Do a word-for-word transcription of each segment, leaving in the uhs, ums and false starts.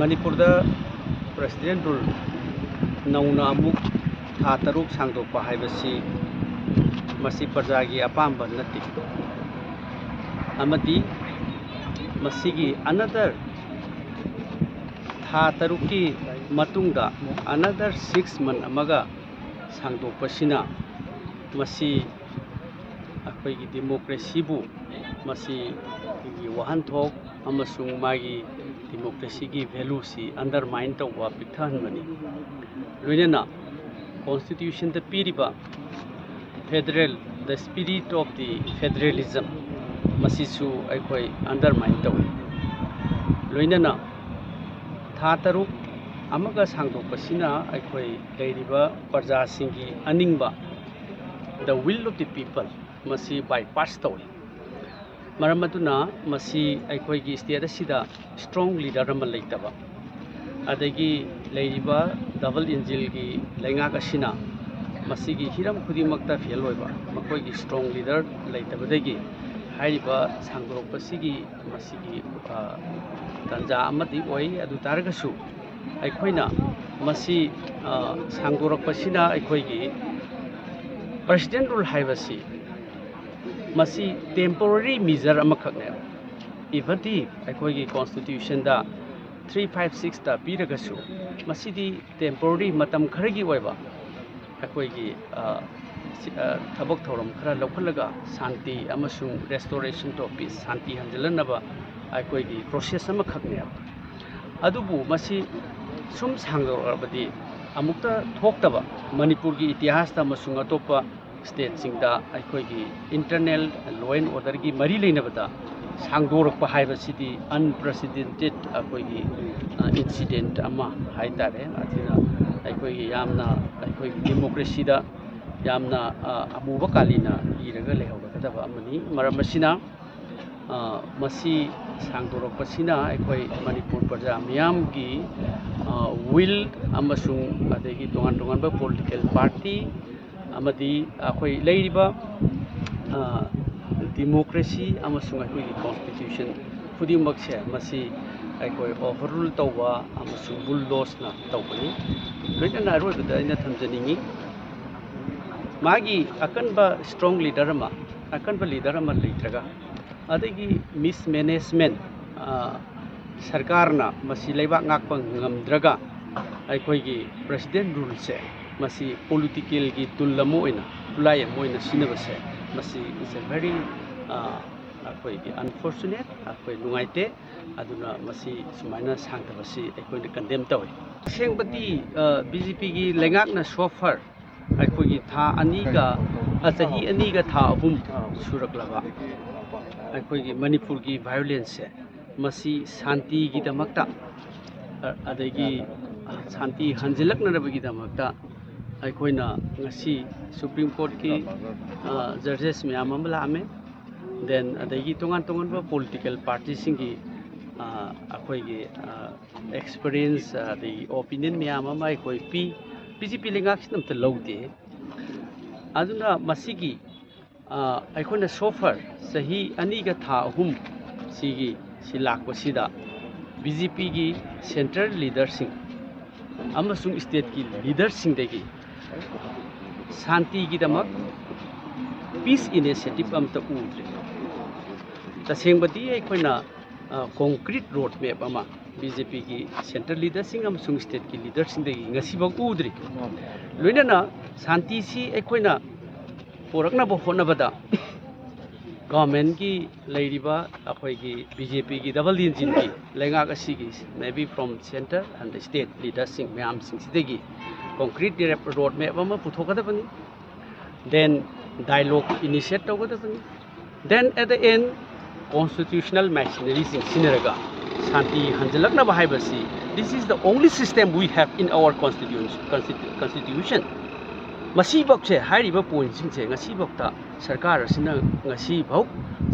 ꯃꯅꯤꯄꯨꯔꯗ President Rule ꯅꯧꯅ ꯑꯃꯨꯛ ꯊꯥ ꯇꯔꯨꯛ ꯁꯥꯡꯗꯣꯛꯄ ꯍꯥꯏꯕꯁꯤ ꯃꯁꯤ ꯄ꯭ꯔꯖꯥꯒꯤ ꯑꯄꯥꯝꯕ ꯅꯠꯇꯦ, ꯑꯃꯗꯤ ꯃꯁꯤꯒꯤ another ꯊꯥ ꯇꯔꯨꯛꯀꯤ ꯃꯇꯨꯡꯗ another six month ꯑꯃꯒ ꯁꯥꯡꯗꯣꯛꯄꯁꯤꯅ ꯃꯁꯤ ꯑꯩꯈꯣꯏꯒꯤ democracyꯕꯨ, ꯃꯁꯤꯒꯤ ꯋꯥꯍꯟꯊꯣꯛ ꯑꯃꯁꯨꯡ ꯃꯥꯒꯤ democracyꯒꯤ valueꯁꯤ undermine ꯇꯧꯕ, ꯄꯤꯛꯊꯍꯟꯕꯅꯤ꯫ ꯂꯣꯏꯅꯅ Constitutionꯗ ꯄꯤꯔꯤꯕ federal, the spirit of the federalism, ꯃꯁꯤꯁꯨ ꯑꯩꯈꯣꯏ undermine ꯇꯧꯏ꯫ ꯂꯣꯏꯅꯅ ꯊꯥ ꯇꯔꯨꯛ ꯑꯃꯒ ꯁꯥꯡꯗꯣꯛꯄꯁꯤꯅ ꯑꯩꯈꯣꯏ ꯂꯩꯔꯤꯕ ꯄ꯭ꯔꯖꯥꯁꯤꯡꯒꯤ ꯑꯅꯤꯡꯕ, the will of the people, ꯃꯁꯤ bypass ꯇꯧꯏ꯫ ꯃꯔꯝ ꯑꯗꯨꯅ ꯃꯁꯤ ꯑꯩꯈꯣꯏꯒꯤ state ꯑꯁꯤꯗ strong leader ꯑꯃ ꯂꯩꯇꯕ, ꯑꯗꯒꯤ ꯂꯩꯔꯤꯕ double engineꯒꯤ ꯂꯩꯉꯥꯛ ꯑꯁꯤꯅ ꯃꯁꯤꯒꯤ ꯍꯤꯔꯝ ꯈꯨꯗꯤꯡꯃꯛꯇ fail ꯑꯣꯏꯕ, ꯃꯈꯣꯏꯒꯤ strong leader ꯂꯩꯇꯕꯗꯒꯤ ꯍꯥꯏꯔꯤꯕ ꯁꯥꯡꯗꯣꯔꯛꯄꯁꯤꯒꯤ ꯃꯁꯤꯒꯤ, ꯑ, ꯇꯥꯟꯖꯥ ꯑꯃꯗꯤ ꯑꯣꯏ꯫ ꯑꯗꯨ ꯇꯥꯔꯒꯁꯨ ꯑꯩꯈꯣꯏꯅ ꯃꯁꯤ, ꯑ, ꯁꯥꯡꯗꯣꯔꯛꯄꯁꯤꯅ ꯑꯩꯈꯣꯏꯒꯤ President Rule ꯍꯥꯏꯕꯁꯤ ꯃꯁꯤ temporary measure ꯑꯃꯈꯛꯅꯦꯕ꯫ Even ꯑꯩꯈꯣꯏꯒꯤ Constitutionꯗ three five sixꯇ ꯄꯤꯔꯒꯁꯨ ꯃꯁꯤꯗꯤ temporary, ꯃꯇꯝ ꯈꯔꯒꯤ ꯑꯣꯏꯕ ꯑꯩꯈꯣꯏꯒꯤ, ꯑ, ꯁꯤ-, ꯑ, ꯊꯕꯛ ꯊꯧꯔꯝ ꯈꯔ ꯂꯧꯈꯠꯂꯒ ꯁꯥꯟꯇꯤ ꯑꯃꯁꯨꯡ restoration of peace, ꯁꯥꯟꯇꯤ ꯍꯟꯖꯤꯜꯍꯟꯅꯕ ꯑꯩꯈꯣꯏꯒꯤ process ꯑꯃꯈꯛꯅꯦꯕ꯫ ꯑꯗꯨꯕꯨ ꯃꯁꯤ ꯁꯨꯝ ꯁꯥꯡꯗꯣꯔꯛꯂꯕꯗꯤ ꯑꯃꯨꯛꯇ ꯊꯣꯛꯇꯕ, ꯃꯅꯤꯄꯨꯔꯒꯤ ꯏꯇꯤꯍꯥꯁꯇ ꯑꯃꯁꯨꯡ ꯑꯇꯣꯞꯄ stateꯁꯤꯡꯗ ꯑꯩꯈꯣꯏꯒꯤ internal law and orderꯒꯤ ꯃꯔꯤ ꯂꯩꯅꯕꯗ ꯁꯥꯡꯗꯣꯔꯛꯄ ꯍꯥꯏꯕꯁꯤꯗꯤ unprecedented ꯑꯩꯈꯣꯏꯒꯤ, ꯑ, incident ꯑꯃ ꯍꯥꯏ ꯇꯥꯔꯦ꯫ ꯑꯁꯤꯅ ꯑꯩꯈꯣꯏꯒꯤ ꯌꯥꯝꯅ, ꯑꯩꯈꯣꯏꯒꯤ democracyꯗ ꯌꯥꯝꯅ, ꯑ, ꯑꯃꯨꯕ ꯀꯥꯂꯤꯅ ꯏꯔꯒ ꯂꯩꯍꯧꯔꯒꯗꯕ ꯑꯃꯅꯤ꯫ ꯃꯔꯝ ꯑꯁꯤꯅ, ꯑ, ꯃꯁꯤ ꯁꯥꯡꯗꯣꯔꯛꯄꯁꯤꯅ ꯑꯩꯈꯣꯏ ꯃꯅꯤꯄꯨꯔ ꯄ꯭ꯔꯖꯥ ꯃꯤꯌꯥꯝꯒꯤ, ꯑ, will ꯑꯃꯁꯨꯡ ꯑꯗꯒꯤ ꯇꯣꯉꯥꯟ ꯇꯣꯉꯥꯟꯕ political party ꯑꯃꯗꯤ ꯑꯩꯈꯣꯏ ꯂꯩꯔꯤꯕ, ꯑ, democracy ꯑꯃꯁꯨꯡ ꯑꯩꯈꯣꯏꯒꯤ constitution ꯈꯨꯗꯤꯡꯃꯛꯁꯦ ꯃꯁꯤ ꯑꯩꯈꯣꯏ ꯑꯣꯚꯔꯔꯨꯜ ꯇꯧꯕ ꯑꯃꯁꯨꯡ ꯕꯨꯜꯗꯣꯁꯅ ꯇꯧꯕꯅꯤ꯫ ꯂꯣꯏꯅꯅ ꯑꯔꯣꯏꯕꯗ ꯑꯩꯅ ꯊꯝꯖꯅꯤꯡꯉꯤ, ꯃꯥꯒꯤ ꯑꯀꯟꯕ ꯁ꯭ꯇꯔꯣꯡ ꯂꯤꯗꯔ ꯑꯃ, ꯑꯀꯟꯕ ꯂꯤꯗꯔ ꯑꯃ ꯂꯩꯇ꯭ꯔꯒ, ꯑꯗꯒꯤ ꯃꯤꯁꯃꯦꯅꯦꯖꯃꯦꯟ, ꯁꯔꯀꯥꯔꯅ ꯃꯁꯤ ꯂꯩꯕꯥꯛ ꯉꯥꯛꯄ ꯉꯝꯗ꯭ꯔꯒ, ꯑꯩꯈꯣꯏꯒꯤ ꯄ꯭ꯔꯦꯁꯤꯗꯦꯟ ꯔꯨꯜꯁꯦ ꯃꯁꯤ ꯄꯣꯂꯤꯇꯤꯀꯦꯜꯒꯤ ꯇꯨꯜ ꯑꯃ ꯑꯣꯏꯅ, ꯈꯨꯠꯂꯥꯏ ꯑꯃ ꯑꯣꯏꯅ ꯁꯤꯖꯤꯟꯅꯕꯁꯦ, ꯃꯁꯤ is a very, ꯑꯩꯈꯣꯏꯒꯤ unfortunate, ꯑꯩꯈꯣꯏ ꯅꯨꯡꯉꯥꯏꯇꯦ꯫ ꯑꯗꯨꯅ ꯃꯁꯤ ꯁꯨꯃꯥꯏꯅ ꯁꯥꯡꯊꯕꯁꯤ ꯑꯩꯈꯣꯏꯅ ꯀꯟꯗꯦꯝ ꯇꯧꯏ꯫ ꯑꯁꯦꯡꯕꯗꯤ ꯕꯤ ꯖꯦ ꯄꯤꯒꯤ ꯂꯩꯉꯥꯛꯅ so far ꯑꯩꯈꯣꯏꯒꯤ ꯊꯥ ꯑꯅꯤꯒ, ꯑ, ꯆꯍꯤ ꯑꯅꯤꯒ ꯊꯥ ꯑꯍꯨꯝ ꯁꯨꯔꯛꯂꯕ ꯑꯩꯈꯣꯏꯒꯤ ꯃꯅꯤꯄꯨꯔꯒꯤ ꯚꯥꯏꯑꯣꯂꯦꯟꯁꯁꯦ, ꯃꯁꯤ ꯁꯥꯟꯇꯤꯒꯤꯗꯃꯛꯇ, ꯑ, ꯑꯗꯒꯤ ꯁꯥꯟꯇꯤ ꯍꯟꯖꯤꯜꯂꯛꯅꯅꯕꯒꯤꯗꯃꯛꯇ ꯑꯩꯈꯣꯏꯅ ꯉꯁꯤ ꯁꯨꯄ꯭ꯔꯤꯝ ꯀꯣꯔꯠꯀꯤ, ꯑ, ꯖꯖꯦꯁ ꯃꯌꯥꯝ ꯑꯃ ꯂꯥꯛꯑꯝꯃꯦ꯫ Then ꯑꯗꯒꯤ ꯇꯣꯉꯥꯟ ꯇꯣꯉꯥꯟꯕ ꯄꯣꯂꯤꯇꯤꯀꯦꯜ ꯄꯥꯔꯇꯤꯁꯤꯡꯒꯤ, ꯑ, ꯑꯩꯈꯣꯏꯒꯤ, ꯑ, ꯑꯦꯛꯁꯄꯔꯤꯌꯦꯟꯁ, ꯑꯗꯒꯤ ꯑꯣꯄꯤꯅꯤꯌꯟ ꯃꯌꯥꯝ ꯑꯃ ꯑꯩꯈꯣꯏ ꯄꯤ꯫ ꯕꯤ ꯖꯦ ꯄꯤ ꯂꯩꯉꯥꯛꯁꯤꯅ ꯑꯝꯇ ꯂꯧꯗꯦ꯫ ꯑꯗꯨꯅ ꯃꯁꯤꯒꯤ, ꯑ, ꯑꯩꯈꯣꯏꯅ so far ꯆꯍꯤ ꯑꯅꯤꯒ ꯊꯥ ꯑꯍꯨꯝ ꯁꯤꯒꯤ, ꯁꯤ ꯂꯥꯛꯄꯁꯤꯗ ꯕꯤ ꯖꯦ ꯄꯤꯒꯤ ꯁꯦꯟꯇ꯭ꯔꯦꯜ ꯂꯤꯗꯔꯁꯤꯡ ꯑꯃꯁꯨꯡ ꯁ꯭ꯇꯦꯠꯀꯤ ꯂꯤꯗꯔꯁꯤꯡꯗꯒꯤ ꯁꯥꯟꯇꯤꯒꯤꯗꯃꯛ ꯄꯤꯁ ꯏꯅꯤꯁꯤꯌꯦꯇꯤꯚ ꯑꯃꯠꯇ ꯎꯗ꯭ꯔꯤ꯫ ꯇꯁꯦꯡꯕꯗꯤ ꯑꯩꯈꯣꯏꯅ, ꯑ, ꯀꯣꯡꯀ꯭ꯔꯤꯠ ꯔꯣꯗ ꯃꯦꯞ ꯑꯃ ꯕꯤ ꯖꯦ ꯄꯤꯒꯤ ꯁꯦꯟꯇ꯭ꯔꯦꯜ ꯂꯤꯗꯔꯁꯤꯡ ꯑꯃꯁꯨꯡ ꯁ꯭ꯇꯦꯠꯀꯤ ꯂꯤꯗꯔꯁꯤꯡꯗꯒꯤ ꯉꯁꯤꯐꯥꯎ ꯎꯗ꯭ꯔꯤ꯫ ꯂꯣꯏꯅꯅ ꯁꯥꯟꯇꯤꯁꯤ ꯑꯩꯈꯣꯏꯅ ꯄꯨꯔꯛꯅꯕ ꯍꯣꯠꯅꯕꯗ ꯒꯚꯔꯟꯃꯦꯟꯠꯀꯤ ꯂꯩꯔꯤꯕ ꯑꯩꯈꯣꯏꯒꯤ ꯕꯤ ꯖꯦ ꯄꯤꯒꯤ ꯗꯕꯜ ꯏꯟꯖꯤꯟꯒꯤ ꯂꯩꯉꯥꯛ ꯑꯁꯤꯒꯤ, maybe from centre and state ꯂꯤꯗꯔꯁꯤꯡ ꯃꯌꯥꯝꯁꯤꯡꯁꯤꯗꯒꯤ ꯀꯣꯡꯀ꯭ꯔꯤꯠ ꯔꯣꯗ ꯃꯦꯞ ꯑꯃ ꯄꯨꯊꯣꯛꯀꯗꯕꯅꯤ꯫ Then dialogue initiate ꯇꯧꯒꯗꯕꯅꯤ꯫ Then at the end, constitutional machineryꯁꯤꯡ ꯁꯤꯖꯤꯟꯅꯔꯒ ꯁꯥꯟꯇꯤ ꯍꯟꯖꯤꯜꯂꯛꯅꯕ ꯍꯥꯏꯕꯁꯤ, this is the only system we have in our constitution, constitu-, constitution꯫ ꯃꯁꯤꯐꯧꯁꯦ, ꯍꯥꯏꯔꯤꯕ ꯄꯣꯏꯟꯠꯁꯤꯡꯁꯦ ꯉꯁꯤꯐꯥꯎꯗ ꯁꯔꯀꯥꯔ ꯑꯁꯤꯅ ꯉꯁꯤꯐꯥꯎ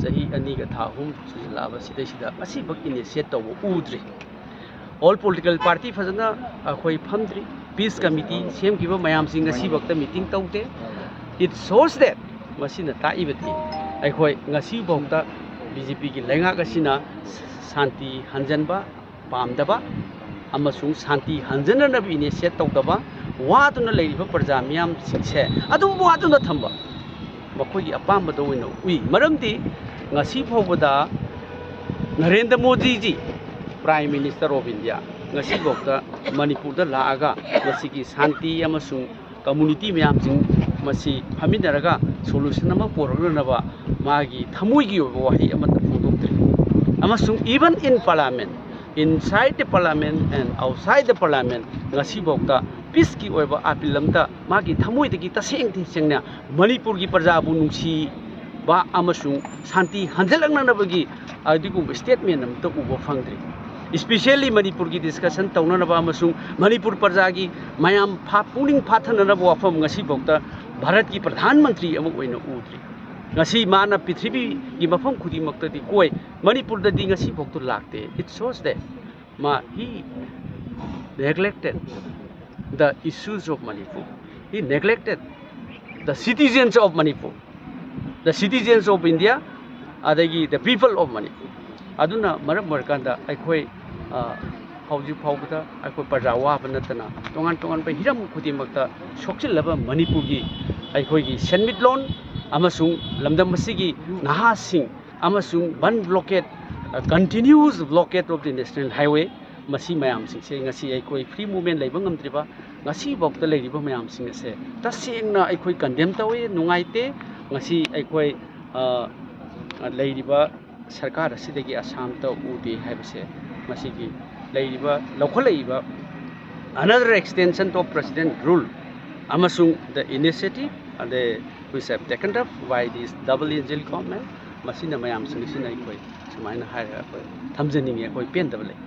ꯆꯍꯤ ꯑꯅꯤꯒ ꯊꯥ ꯑꯍꯨꯝ ꯁꯨꯖꯜꯂꯛꯑꯕ ꯁꯤꯗꯩꯁꯤꯗ ꯃꯁꯤꯐꯥꯎ ꯏꯅꯤꯁꯤꯌꯦꯠ ꯇꯧꯕ ꯎꯗ꯭ꯔꯤ꯫ ꯑꯣꯜ ꯄꯣꯂꯤꯇꯤꯀꯦꯜ ꯄꯥꯔꯇꯤ ꯐꯖꯅ ꯑꯩꯈꯣꯏ ꯐꯝꯗ꯭ꯔꯤ꯫ ꯄꯤꯁ ꯀꯃꯤꯇꯤ ꯁꯦꯝꯈꯤꯕ ꯃꯌꯥꯝꯁꯤ ꯉꯁꯤꯐꯥꯎꯗ ꯃꯤꯇꯤꯡ ꯇꯧꯗꯦ꯫ It shows that, ꯃꯁꯤꯅ ꯇꯥꯛꯏꯕꯗꯤ ꯑꯩꯈꯣꯏ ꯉꯁꯤꯐꯥꯎꯗ ꯕꯤ ꯖꯦ ꯄꯤꯒꯤ ꯂꯩꯉꯥꯛ ꯑꯁꯤꯅ ꯁꯥꯟꯇꯤ ꯍꯟꯖꯟꯕ ꯄꯥꯝꯗꯕ ꯑꯃꯁꯨꯡ ꯁꯥꯟꯇꯤ ꯍꯟꯖꯅꯅꯕ initiate ꯇꯧꯗꯕ, ꯋꯥꯗꯨꯅ ꯂꯩꯔꯤꯕ ꯄ꯭ꯔꯖꯥ ꯃꯤꯌꯥꯝꯁꯤꯡꯁꯦ ꯑꯗꯨꯝ ꯋꯥꯗꯨꯅ ꯊꯝꯕ, ꯃꯈꯣꯏꯒꯤ ꯑꯄꯥꯝꯕꯗ ꯑꯣꯏꯅ ꯎꯏ꯫ ꯃꯔꯝꯗꯤ ꯉꯁꯤ ꯐꯥꯎꯕꯗ Narendra ꯃꯣꯗꯤꯖꯤ, Prime Minister of India, ꯉꯁꯤꯐꯥꯎꯗ ꯃꯅꯤꯄꯨꯔꯗ ꯂꯥꯛꯑꯒ ꯃꯁꯤꯒꯤ ꯁꯥꯟꯇꯤ ꯑꯃꯁꯨꯡ community ꯃꯌꯥꯝꯁꯤꯡ ꯃꯁꯤ ꯐꯝꯃꯤꯟꯅꯔꯒ solution ꯑꯃ ꯄꯨꯔꯛꯅꯅꯕ ꯃꯥꯒꯤ ꯊꯃꯣꯏꯒꯤ ꯑꯣꯏꯕ ꯋꯥꯍꯩ ꯑꯃꯠꯇ ꯐꯣꯡꯗꯣꯛꯇ꯭ꯔꯤ꯫ ꯑꯃꯁꯨꯡ even in parliament, inside the parliament and outside the parliament, ꯉꯁꯤꯐꯥꯎꯗ peaceꯀꯤ ꯑꯣꯏꯕ appeal ꯑꯃꯠꯇ ꯃꯥꯒꯤ ꯊꯃꯣꯏꯗꯒꯤ ꯇꯁꯦꯡ ꯇꯁꯦꯡꯅ ꯃꯅꯤꯄꯨꯔꯒꯤ ꯄ꯭ꯔꯖꯥꯕꯨ ꯅꯨꯡꯁꯤꯕ ꯑꯃꯁꯨꯡ ꯁꯥꯟꯇꯤ ꯍꯟꯖꯤꯜꯂꯛꯅꯅꯕꯒꯤ ꯑꯗꯨꯒꯨꯝꯕ statement ꯑꯃꯠꯇ ꯎꯕ ꯐꯪꯗ꯭ꯔꯤ꯫ Especially ꯃꯅꯤꯄꯨꯔꯒꯤ discussion ꯇꯧꯅꯅꯕ ꯑꯃꯁꯨꯡ ꯃꯅꯤꯄꯨꯔ ꯄ꯭ꯔꯖꯥꯒꯤ ꯃꯌꯥꯝ ꯐꯥ-, ꯄꯨꯛꯅꯤꯡ ꯐꯥꯊꯅꯅꯕ ꯋꯥꯐꯝ ꯉꯁꯤꯐꯥꯎꯗ ꯚꯥꯔꯠꯀꯤ ꯄ꯭ꯔꯙꯥꯟ ꯃꯟꯇ꯭ꯔꯤ ꯑꯃ ꯑꯣꯏꯅ ꯎꯗ꯭ꯔꯤ꯫ ꯉꯁꯤ ꯃꯥꯅ ꯄ꯭ꯔꯤꯊꯤꯕꯤꯒꯤ ꯃꯐꯝ ꯈꯨꯗꯤꯡꯃꯛꯇꯗꯤ ꯀꯣꯏ, ꯃꯅꯤꯄꯨꯔꯗꯗꯤ ꯉꯁꯤꯐꯥꯎꯗ ꯂꯥꯛꯇꯦ꯫ It shows that ꯃꯥ, he neglected the issues of Manipur, he neglected the citizens of Manipur, the citizens of India, ꯑꯗꯒꯤ the people of Manipur꯫ ꯑꯗꯨꯅ ꯃꯔꯝ ꯑꯣꯏꯔꯀꯥꯟꯗ ꯑꯩꯈꯣꯏ, ꯑ, ꯍꯧꯖꯤꯛ ꯐꯥꯎꯕꯗ ꯑꯩꯈꯣꯏ ꯄ꯭ꯔꯖꯥ ꯋꯥꯕ ꯅꯠꯇꯅ ꯇꯣꯉꯥꯟ ꯇꯣꯉꯥꯟꯕ ꯍꯤꯔꯝ ꯈꯨꯗꯤꯡꯃꯛꯇ ꯁꯣꯛꯆꯤꯜꯂꯕ ꯃꯅꯤꯄꯨꯔꯒꯤ ꯑꯩꯈꯣꯏꯒꯤ ꯁꯦꯟꯃꯤꯠꯂꯣꯟ ꯑꯃꯁꯨꯡ ꯂꯝꯗꯝ ꯑꯁꯤꯒꯤ ꯅꯍꯥꯁꯤꯡ ꯑꯃꯁꯨꯡ ꯕꯟ blockade, continuous blockade of the national highway, ꯃꯁꯤ ꯃꯌꯥꯝꯁꯤꯡꯁꯦ ꯉꯁꯤ ꯑꯩꯈꯣꯏ free movement ꯂꯩꯕ ꯉꯝꯗ꯭ꯔꯤꯕ, ꯉꯁꯤꯐꯥꯎꯗ ꯂꯩꯔꯤꯕ ꯃꯌꯥꯝꯁꯤꯡ ꯑꯁꯦ ꯇꯁꯦꯡꯅ ꯑꯩꯈꯣꯏ condemn ꯇꯧꯏ, ꯅꯨꯡꯉꯥꯏꯇꯦ꯫ ꯉꯁꯤ ꯑꯩꯈꯣꯏ, ꯑ, ꯂꯩꯔꯤꯕ ꯁꯔꯀꯥꯔ ꯑꯁꯤꯗꯒꯤ ꯑꯁꯥꯝꯇ ꯎꯗꯦ ꯍꯥꯏꯕꯁꯦ, ꯃꯁꯤꯒꯤ ꯂꯩꯔꯤꯕ, ꯂꯧꯈꯠꯂꯛꯏꯕ another extension of President rule ꯑꯃꯁꯨꯡ the initiative, ꯑꯗꯩ which have taken up by this double engine government, ꯃꯁꯤꯅ ꯃꯌꯥꯝꯁꯤꯡꯁꯤꯅ ꯑꯩꯈꯣꯏ ꯁꯨꯃꯥꯏꯅ ꯍꯥꯏꯔꯒ ꯑꯩꯈꯣꯏ ꯊꯝꯖꯅꯤꯡꯉꯤ, ꯑꯩꯈꯣꯏ ꯄꯦꯟꯗꯕ ꯂꯩ꯫